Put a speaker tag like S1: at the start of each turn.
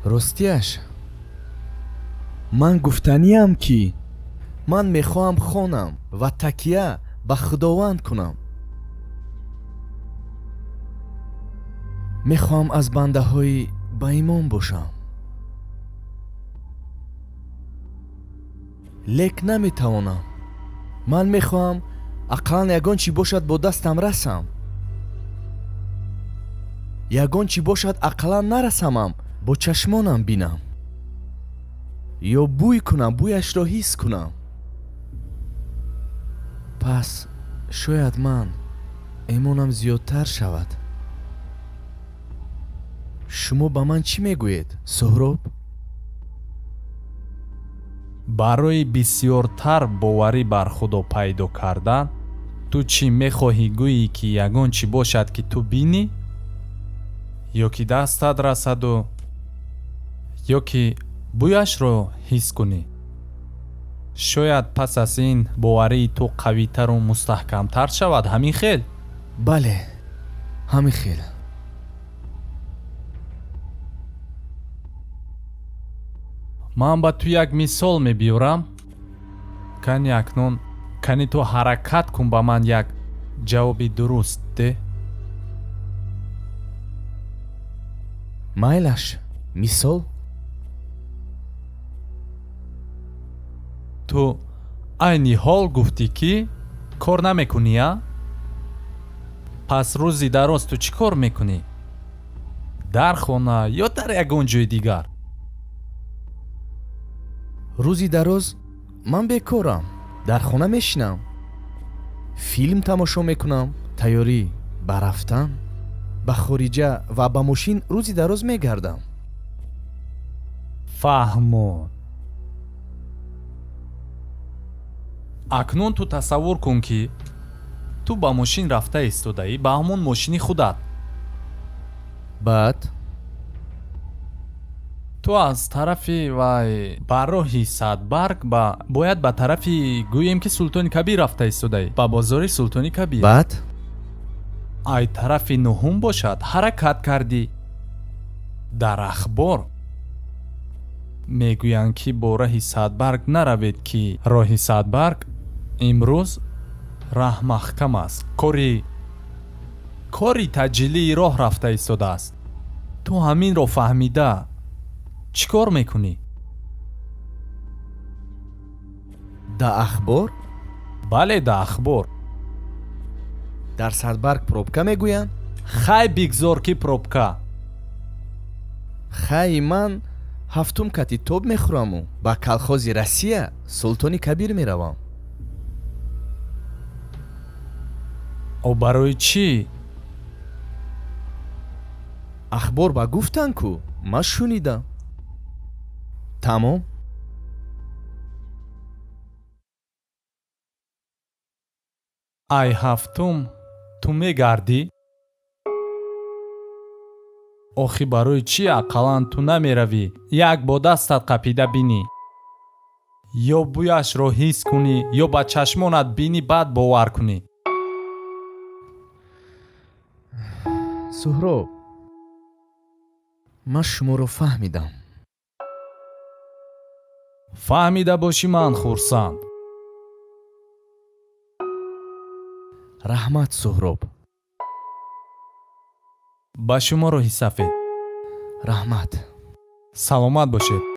S1: Ростияш, ман гуфтаниам, ки ман мехоҳам хонам ва такя ба Худованд кунам. Мехоҳам аз бандаҳои баимон бошам, лек наметавонам. Ман мехоҳам ақаллан ягон чӣ бошад, бо дастам расам, ягон чӣ бошад, ақаллан нарасамам, бо чашмонам бинам ё бӯй кунам, бӯяшро ҳис кунам. Пас шояд ман эмонам зиёдтар шавад. Шумо ба ман чӣ мегӯед, Суҳроб?
S2: Барои бисёртар боварӣ бар Худо пайдо кардан, ту чӣ мехоҳӣ гӯӣ, ки ягон чӣ бошад, ки ту бинӣ, ё ки дастат расаду, ё ки бӯяшро ҳис кунӣ? Шояд пас аз ин боварии ту қавитару мустаҳкамтар шавад. Ҳамин хел?
S1: Бале, ҳамин хел.
S2: Ман ба ту як мисол мебиёрам. Кани акнун, кани ту ҳаракат кун, ба ман як ҷавоби дуруст де.
S1: Майлаш, мисол.
S2: Ту айни ҳол гуфтӣ, ки кор намекунӣ, а? Пас рӯзи дароз ту чӣ кор мекунӣ, дар хона ё дар ягон ҷои дигар?
S1: Рӯзи дароз ман бекорам, дар хона мешинам, филм тамошо мекунам, тайёрӣ ба рафтан ба хориҷа ва ба мошин рӯзи дароз мегардам.
S2: Фаҳмо. Акнун ту тасаввур кун, ки ту ба мошин рафта истодаӣ, ба ҳамон мошини худат.
S1: Баъд?
S2: Ту аз тарафи вай ба роҳи Садбарг ба бояд ба тарафи, гӯем ки, Султони Кабир рафта истодаӣ, ба бозори Султони Кабир.
S1: Баъд?
S2: Ай тарафи нуҳум бошад ҳаракат кардӣ. Дар ахбор мегӯянд, ки бо роҳи Садбарг наравед, ки роҳи Садбарг имрӯз раҳ маҳкам аст, кори таъҷилии роҳ рафта истодааст. Ту ҳаминро фаҳмида чӣ кор мекунӣ?
S1: Да ахбор?
S2: Бале, да ахбор.
S1: Дар Садбарг пробка мегӯянд?
S2: Хай, бигзор, ки пробка.
S1: Хай, ман ҳафтум кати тоб мехӯраму ба колхози Россия, Султони Кабир меравам.
S2: О, барои чӣ?
S1: Ахбор ба гуфтанд ку, ман шунидам, тамом.
S2: Ай ҳафтум ту мегардӣ? Охи барои чӣ ақаллан ту намеравӣ, як бо дастат қапида бинӣ, ё бӯяшро ҳис кунӣ, ё ба чашмонат бинӣ, баъд бовар кунӣ?
S1: Суҳроб, ман шуморо фаҳмидам.
S2: Фаҳмида бошӣ, ман хурсанд.
S1: Раҳмат, Суҳроб.
S2: Ба шумо роҳи сафед.
S1: Раҳмат.
S2: Саломат бошед.